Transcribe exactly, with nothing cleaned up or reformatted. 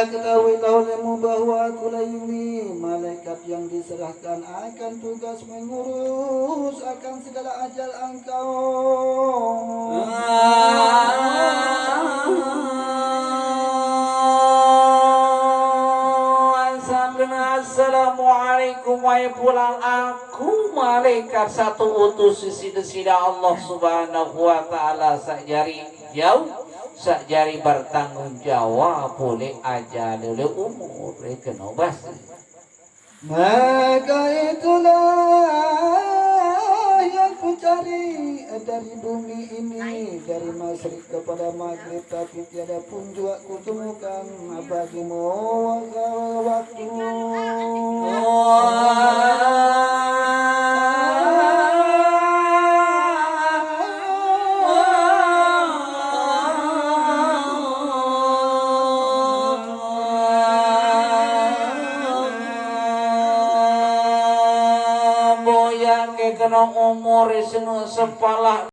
Ketahuilah olehmu bahwa akulah ini malaikat yang diserahkan akan tugas mengurus akan segala ajal engkau. Assalamualaikum, wahai pulang aku malaikat satu utus sisi desida Allah Subhanahu wa Ta'ala, sajari jauh, sajari bertanggung jawab oleh ajal, oleh umur, oleh kena basi. Maka itulah yang ku cari dari bumi ini, dari masyrik kepada maghrib, tapi tiada pun juga ku temukan bagimu waktu. Boyake kena umur sing sepalah